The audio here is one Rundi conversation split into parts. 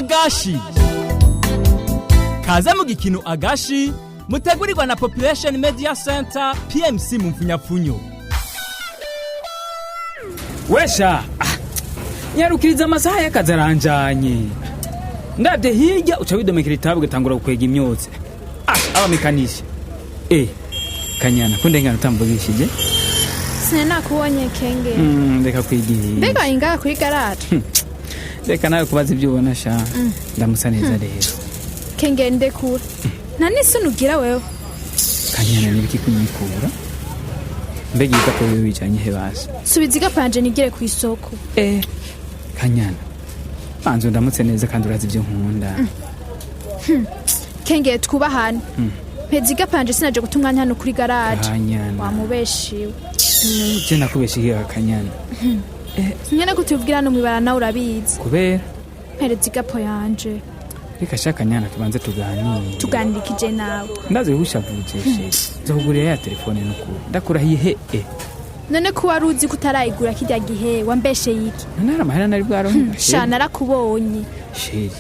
Agashi. Kaze mu gikino Agashi mutegurirwa na Population Media Center, PMC mu mfunyapfunyo. Wesha, nyarukiriza, amasaha y'akazi aranjanye. Ndabye hirya uca widomekera itabi, ugatangura gukwega imyotsi. Abamekanisha kanyana ko ndengana utambugishije. Sinari nakubonye, Kenge. Reka kwigira. Mbega ingaha kuri garaje? Reka nawe kubaza ibyo ubona sha. Ndamusa neza rero. Kenge, ndekura, nta n'isoni ugira wewe. Kanyana, nibiki kunyikura? Mbega igikapo wiwe wijanye he basi? Subiza igapanje nigire ku isoko. Kanyana, banza ndamutse neza, kandi urazi ibyo nkunda. Kenge, twubahane. Mpeza igapanje, sinaje guta umwanya hano kuri garaje. Kanyana. Wamubeshiwe. Je nakubesha ikiga, Kanyana? Nyene kutubwira hano mwibara, nawe urabizi. Kubera? Mpereza igapo yanje. Reka sha Kanyana, tubanze tuganire. Tuganirikije nawe? Ndazi ushavuje chérie, nzokugurira ya telefone nukuri, ndakurahiye he. None ko wari uzi ko utarayigura kirya gihe, wambesheye iki? None hari amahera nari bwaronke? Sha, narakubonye. Chérie,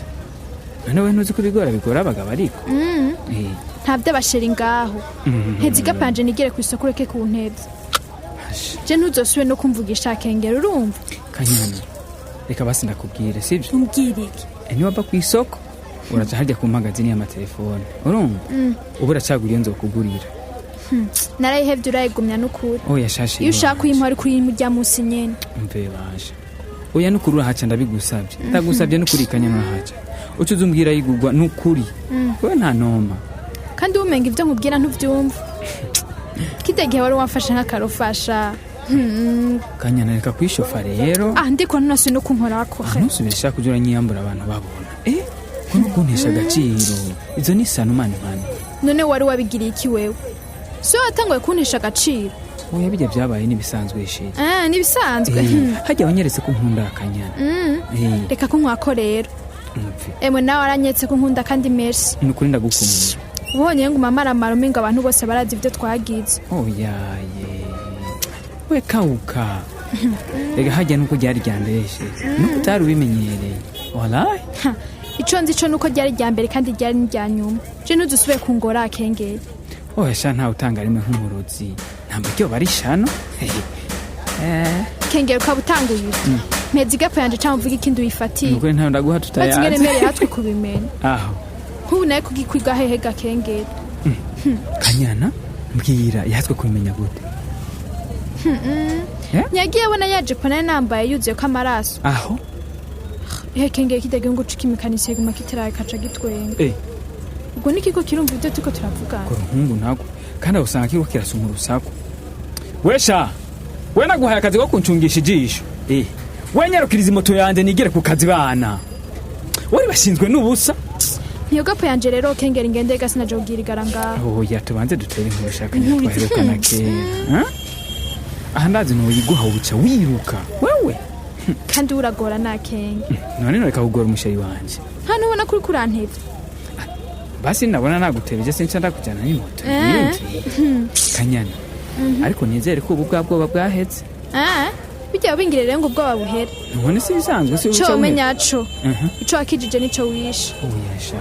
none we ntuzi ko ibigora bigora abagabo ariko? Nta vy'abasheri ngaho. Mpeza igapanje nigere ku isoko, ureke kuntevya. Hasha. Je ntuzosubire no kumvugisha, Kengera, urumva? Kanyana, reka basi ndakubwire, sibyo? Umbwira iki? Niwava ku isoko uraca harya ku magazini y'amatelefone, urumva? Ubu uracagura iyo nzokugurira. Narayihevye, urayigumya n'ukuri. Oya shashe. Iyo ushaka uyimpa ariko uyimpa urya musi nyene. Umve baje, oya nukuri urahaca, ndabigusabye, ndagusabye nukuri. Kanyana, urahaca uca uza umbwira yigurwa nukuri, wewe nta noma. Kandi umenga ivyo nkubwira ntuvyumva. Kirya gihe wari wamfashe nk'akarofasha. Kanyana, reka kwishofa rero. Ah, ndiko ntunasuye no kunkorako. Ntusubire shaka kuja uranyiyambura abantu babona. Ko nukuntesha agaciro, izo ni sano mani mani. None wari wabigiriye iki wewe? Si wowe watanguye kuntesha agaciro? Oya, bijya byabaye n'ibisanzwe, chérie. Ah, nibisanzwe. Hajya wanyeretse ko nkunda, Kanyana. Reka kunkwako rero. Umve. Emwe, nawe waranyetse ko nkunda, kandi merci. Nukuri ndagukunda. Ubonye ngo umamaramara, umengo abantu bose barazi ivyo twagize. Oyaye, we kawuka, rega hajya nuko ryari rya mbere, chérie, nuko utari ubimenyereye, walahi. Ha, ico nzi co nuko ryari rya mbere kandi ryari n'irya nyuma. Je ntuzusubire kungora, Kengeri. Oya sha, ntawe utanga rimwe nk'umurozi, ntabwo ryo bari shano. Kengeri, ukaba utanguye ute? Mpeza igapo yanje canke uvuge ikindi uyifatiye. Nukuri ntawe ndaguha. Bazi ingene Tutayazi. mereye hatwe kubimenya. Aho. Nk'ubu nawe kugikwiga hehe ga, Kengeri? Kanyana, mbwira, yatswe kubimenya gute? Nyagiye abona ya jipo nari nambaye yuzuyeko amaraso. Aho. Ehe Kengeri, kidagira ngo ucike imikanisiye, guma kitiraye kaca gitwenga. Ubwo nikiko kirumva ibyo turiko turavugana? Kora umuhungu nako, kandi aho usanga kiriko kirasuma urusaku. Wesha, we naguhaye akazi ko kuncungisha ijisho. We nyarukiriza imoto yanjye nigere ku kazi, bana wari bashinzwe n'ubusa. Ntiyo gapo yanje rero, Kengeri, ngende gasi, naje kugira igara ngaho. Oya, tubanze dutere inkuru shaka. Inkuru. Twaherukana kera. Ha? Aha ndazi nuyiguha uca wiruka wewe. Kandi uragora na Kenge. None noreka kugora umusheri wanje? Nta nubona kuri kurantevya. Basi nabona nagutebeje, sinca ndakujyana n'imoto. Kanyana, ariko nizere ko ubu bwa bwoba bwahetse. Ah, bijya bingire rero ngo ubwoba buhere. None si bisanzwe si? Co umenya co ico wakijije nico wishe. Oya sha,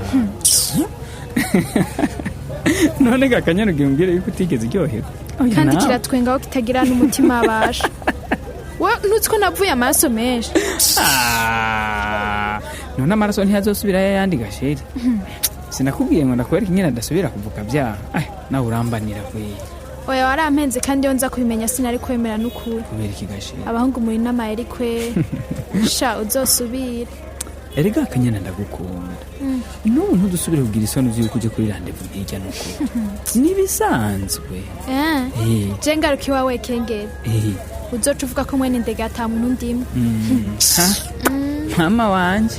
none ga Kanyana, ugira umbwire yuko utigeze uryoherwa? Oya, Kandi nawe. kiratwengaho kitagira n'umutima abasha. We ntuzi ko navuye amaraso menshi? Ah, none amaraso ntiyazosubirayo ayandi ga chérie? Sinakubwiye ngo ndakwereka ingene adasubira kuvuka byaha? Ay, nawe urambanira kwe. Oya, warampenze, kandi iyo nza kubimenya sinari kwemera n'ukuri. Kubera iki ga chérie? Abahungu muri n'amayeri kwe sha, uzosubire. Erega Kanyana, ndagukunda. N'ubu ntudusubire kugira isoni z'uko uje kuri rendez-vous ntijya, n'ukuri nibisanzwe. Je ngaruka iwawe, Kengeri, uzoca uvuga ko mwene ndega ata muntu ndimwe. Ha, mama wanje,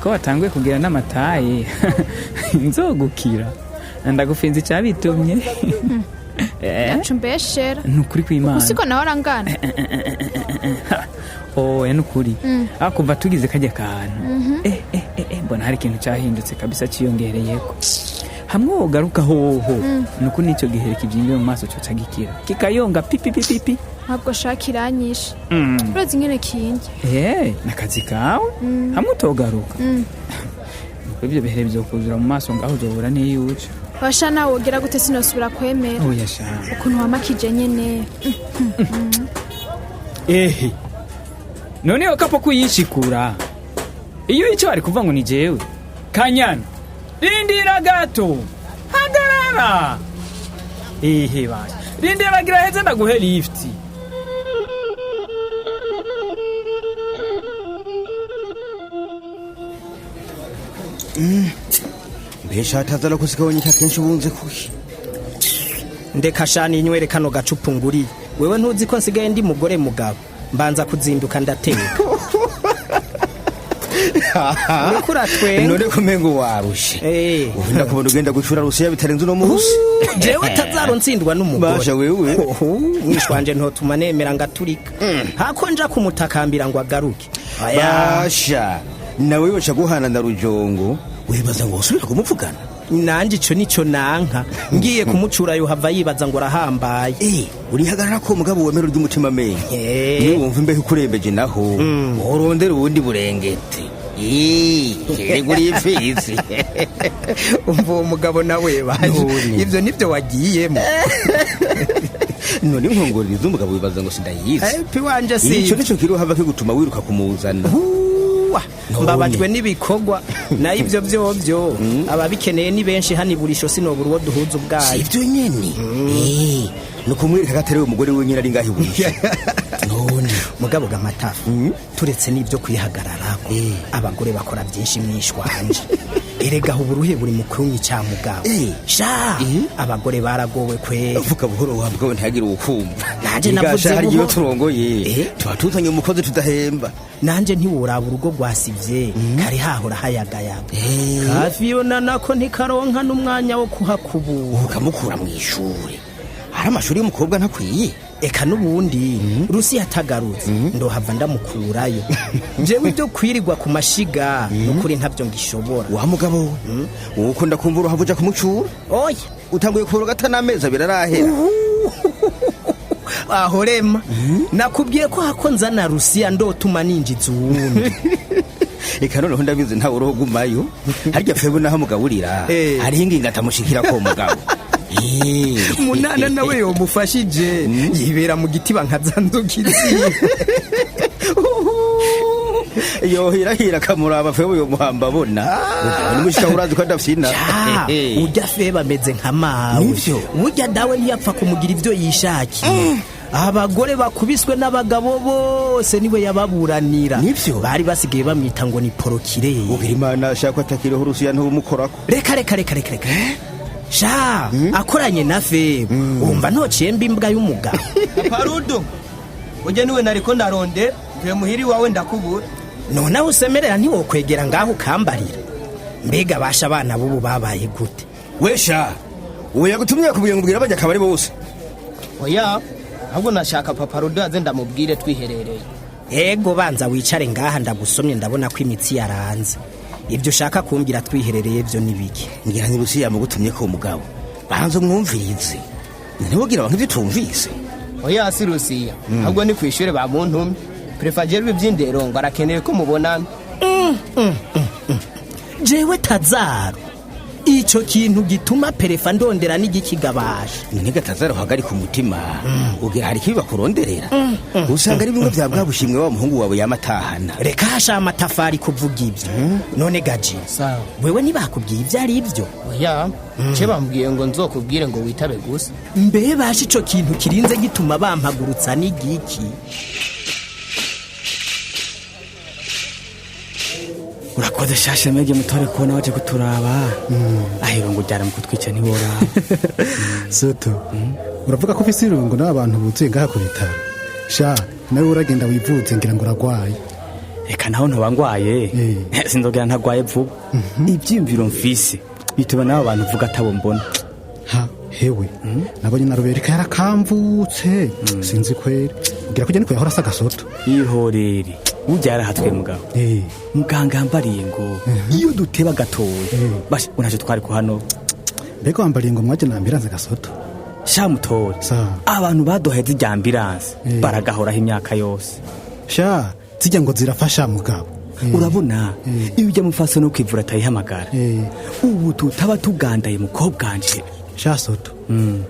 ko watanguye kugira n'amataye, nzogukira ndagufinza icyabitumye. Yacu mbeshera. Ni ukuri kw'Imana. Usiko nawe arangana. Oya, ni ukuri. Ah, kuva tugize kajya kantu, mbona hari ikintu cyahindutse kabisa ciyongereyeko. Hamwe wogaruka hoho, ni ukuri n'icyo gihere kibyimbiye mu maso coca gikira kikayonga pipi pipi pi. Ntabwo shaka, iranyishe. Urazi ingene kinjye. Nakazi kawe, hamwe utogaruka. Ibyo bihere bizokuzura mu maso ngaho uzobura n'iyo uca. Basha nawe wogira gute sinosubira kwemera. Oya sha. Ukuntu wamakije nyene. Ehe. None iyo kapo kuyishikura. Iyo icyo bari kuvuga ngo ni jewe. Kanyana. Rindira gato. Hagarara. Ehe basha. Rindira gira heze ndaguhe lift. Mbesha atazara kusikabonyeka kenshi ubunze kuki? Ndeka shani inywere kano gacupa nguriye. Wewe ntuzi ko nsigaye ndi mugore mugabo. Mbanza kuzinduka ndateka. Uriko uratwenga. None kumengo warushe. Ubu ndakubona ugenda gucura Rusiya bitarenze uno munsi. Jewe tazaro ntsindwa n'umugore. Basha wewe. Mwishwanje ntotuma nemera ngaturika. Hako nja kumutakambira ngo agaruke. Basha nawe yoca guhana na Rujongo wibaza ngo usubira kumuvugana. Nanje ico nico nanka ngiye kumucura yohava yibaza ngo arahambaye. Urihagarara ko mugabo wemera ry'umutima menye. Niwumva imbeho ikurembeje naho urondera ubundi burengete. Uri imfizi. Umva uwo mugabo nawe baje ivyo nivyo wagiyemo. None inkongorero z'umugabo wibaza ngo sindayizi. Pi wanje si ico nico kiri hava kigutuma wiruka kumuzana. Mbabajwe n'ibikorwa nayo ivyo vyovyo ababikeneye ni benshi hano iburisho sinobura uwo duhuza ubwayo. Sivyo nyene. Nuko mwereka ko atari umugore wenyine ari ngaho iburisho. None mugabo gamatafu turetse n'ibyo kwihagararako abagore bakora byinshi mwishwanje. Erega uburuhe buri mu kunyi ca mugabo. Sha abagore baragowe kwe. Vuga buhoro wa mugabo ntihagire uwukumva. Nanje navuze buhoro. buhoro. Turongoye tuba tuzanye umukozi tudahemba. Nanje ntiworaba urugo rwasivye kare hahora hayagayaga. Kafiyona nako ntikaronka n'umwanya wo kuhakubura. Ukamukura mu ishure. Hari amashuri y'umukobwa ntakwiye. Eka nubundi Rusi yatagarutse ndohava ndamukurayo. Jewe ibyo kwirirwa ku mashiga nukuri ntabyo ngishobora. Wa mugabo we wowe ukunda kumva uruhavu uja kumucura? Oya utanguye kubura gatana amezi abiri arahera. Aho rema nakubwiye ko hako nzana Rusiya ndotuma ninjiza uwundi. Eka noneho ndabizi ntawe urogumayo. Harya febu naho mugaburira hariho ingingo atamushikira ko mugabo. Munana nawe yomufashije yibera mu giti bankazanzukizi. Yohirahira kamuraba febu yomuhamba abona. Nimushika urazi ko adafyina. Urya febe ameze nka mawe. Nivyo. Urya dawe ntiyapfa kumugira ivyo yishakiye. Abagore bakubiswe n'abagabo bose niwe yababuranira. Nivyo. Bari basigaye bamwita ngo ni porokire. Ugira Imana ashaka atakiriho Rusiya ntumukorako. Reka reka reka reka reka. Sha akoranye na febe wumva ntociye mba imbwa y'umugabo. Parudo uje niwe nariko ndaronde mvuye muhiri wawe ndakubura. Noneho usemerera ntiwokwegera ngaho ukambarira. Mbega basha abana bubu babaye gute? Wesha uwo yagutumye yakubwiye ngo ubwire abajya akabari bose. Oya ahubwo nashaka Papa Rudo aze ndamubwire twiherereye. Ego banza wicare ngaha ndagusomye ndabona ko imitsi yaranze. Ibyo ushaka kumbwira twiherereye byo nibiki? Ngira ni Rusiya yamugutumye ko mugabo. Banza umwumvirize. Ntiwogira abantu ibyo tumvise. Oya si Rusiya ahubwo ni kwishure ba muntumye. Prefagere w'ivyindero ngo arakeneye ko mubonana. Jewe Tazaro ico kintu gituma perefa ndondera n'igikigabasha. None Tazaro hagarika umutima ugira hari kibi bakuronderera. Usanga ari bimwe vya bwa bushimwe wa muhungu wawe yamatahana. Reka hasha amatafari kuvuga ivyo. None gaji sawa wewe ntibakubwiye ivyo ari ivyo? Oya ce bambwiye ngo nzokubwire ngo witabe gusa. Mbe basha ico kintu kirinze gituma bampagurutsa n'igiki? Urakoze shashe mege mutore kubona waje kuturaba. Ahirungu ngo mu kutwica ntiworaba. Soto uravuga ko ufise irungu n'abantu buzuye ngaha ku bitaro. Sha nawe uragenda wivuze ngira ngo uragwaye. Reka naho ntoba ngwaye. Sinzogera ntagwaye vuba. Ivyiyumviro mfise bituma n'abo bantu uvuga atabo mbona. Ha hewe nabonye na Ruberika yarakamvutse. Sinzi kweri ngira kujya niko yahora asa gasoto. Ihorere burya yarahatwe mugabo. Muganga yambariye ngo iyo duteba gatoya basha unaje twari ku hano. Mbega wambariye ngo mwaje na ambulance gasoto? Sha mutore abantu baduhaye zirya ambulance baragahoraho imyaka yose. Sha zijya ngo zirafasha mugabo. Urabona iyo ujya mufasa no kwivura atayihamagara, ubu tutaba tugandaye mukobwa wanje. Sha Soto,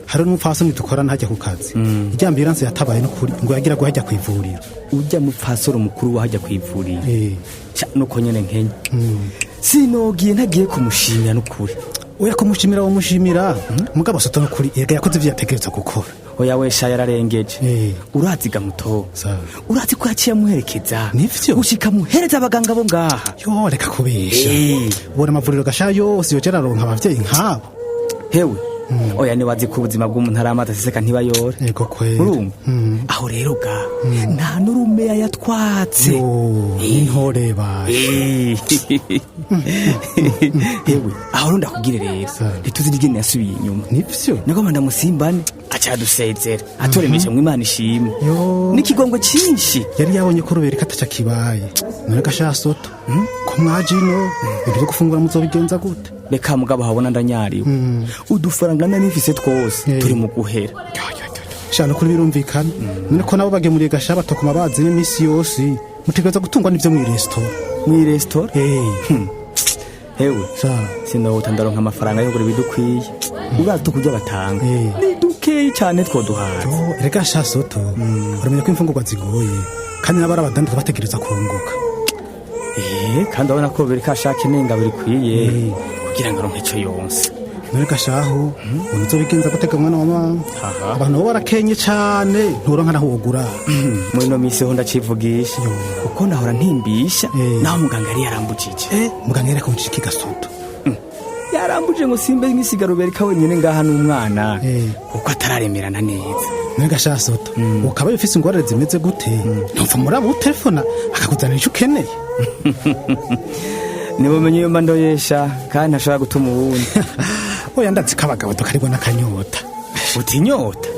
hari n'umupfasoni dukorana hajya ku kazi, ijya ambulance yatabaye n'ukuri ngo yagira ngo hajya ku ivuriro. Ujya mupfasoro mukuru wahajya ku ivuriro? Sha, nuko nyene nkenya sinogiye ntagiye kumushimira n'ukuri. Oya, kumushimira womushimira, mugabo Soto, n'ukuri erega yakoze ivyo yategerezwa gukora. Oya we sha, yararengeje. Uraziga muto, urazi ko yaciye amuherekeza? Nivyo? Gushika muhereza abaganga bo ngaha. Yo, reka kubesha. Ubona amavuriro gasha yose yoja araronka abavyeyi nk'abo. Hewe, oya, niwazi ko ubuzima bw'umuntu ari amazi aseseka ntibayore. Yego kweri. Urumva aho rero ga nta n'urumeya yatwatse. Yo, n'intore basha. Hewe, aho rero ndakubwire rero, ntituzi n'ingene yasubiye inyuma. Nivyo? Nagomba ndamusimbane, acadusezera aturemesha ngo Imana ishimwe Yo. n'ikigongwe cinshi. Yari yabonye ko rubereka ataca kibaye. None gasha Soto, ko mwaje ino, ibintu vyo gufungura muzobigenza gute? Reka mugabo, habona ndanyariwe, udufaranga nari mfise twose turi mu guhera. Sha, nukuri birumvikana. None ko nabo bagemuriye gasha batokoma bazi n'iminsi yose, mutegereza gutungwa n'ivyo mw'iresitora. Mw'iresitora? Hewe, Sa. sinota ndaronka amafaranga yo kugura ibidukwiye. Urazi tukurya batanga ni dukeyi cyane, twoduhaza. Yo, erega sha Soto, uramenya ko imfungurwa zigoye, kandi n'abari abadandaza bategereza kunguka. Kandi urabona ko biri kashaka inenga bikwiye kugira ngo aronke ico yonse. None gashaho ubu uzobigenza gutega, mwana wa mama? Abantu bo barakenye cane, nturonka naho wogura. Muri ino minsi ho ndacivugisha, kuko nahora ntimbisha, naho muganga yari yarambujije. Muganga yari yakubujije iki gasoto? Yarambujije ngo simbe nkisiga Ruberika wenyine ngaha n'umwana, kuko atararemerana neza. None gasha Soto, ukaba ufise ingorane zimeze gute, ntumva muraba utelefona akakuzanira ico ukeneye? Nibumenye iyo mba ndoyesha, kandi ntashobora gutuma uwundi. Oya, ndazi ko abagabo tukaribwa n'akanyota. Utinyota?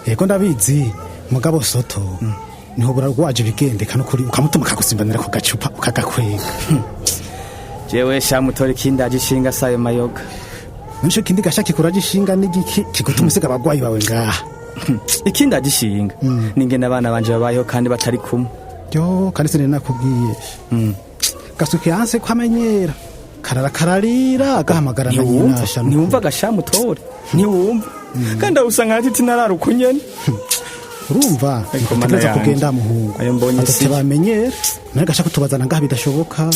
Yego, ndabizi. Mugabo Soto, niho burarwaje ibigendeka n'ukuri, ukamutuma akagusimbanira ku gacupa ukagakwega. Jewe sha mutora, ikindi aje ishinga sayo mayoga. Nico kindi gasha kikuraje ishinga n'igiki kigutuma usiga abagwayi bawe ngaha? Ikindi aje ishinga ningene abana banje babayeho kandi batari kumwe. Yo, kandi sinari nakubwiye, gasuka yanse ko amenyera karara kararira agahamagara na Ntiwumva? nyina sha. Ntiwumva gasha mutore, ntiwumva? Kandi aho usanga natiti narara uko nyene. Urumva Ariko mana utegereza yanje. kugenda muhungu. Ayo mbonye Atete si. bamenyera nawe gasha kutubazana ngaha bidashoboka.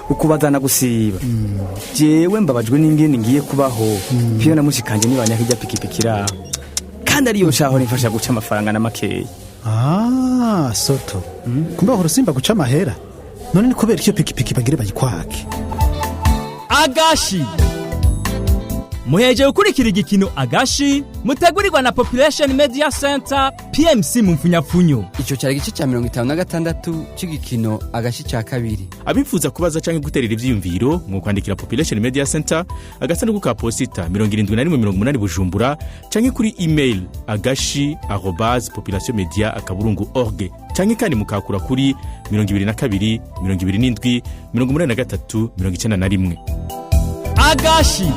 Ukubazana gusiba, jewe mbabajwe n'ingene ngiye kubaho piyo na mushikanje nibanya hirya pikipiki iraho, kandi ariyo shaho nimfasha guca amafaranga na makeya. Ah, Soto, kumbe wahora usimba guca amahera. None ni kubera iyo pikipiki bagire bayikwake? Agashi muheje gukurikira igikino Agashi mutegurirwa na Population Media Center, PMC mu mfunyapfunyo. Icyo cyari igice cya 56 cy'igikino Agashi cya kabiri. Abifuza kubaza canke guterera ivyiyumviro, mu kwandikira Population Media Center, agasanduku ka posita 7180 Bujumbura, canke kuri email agashi@population media.org, canke kandi mukakura kuri 22 27 83 91. Agashi.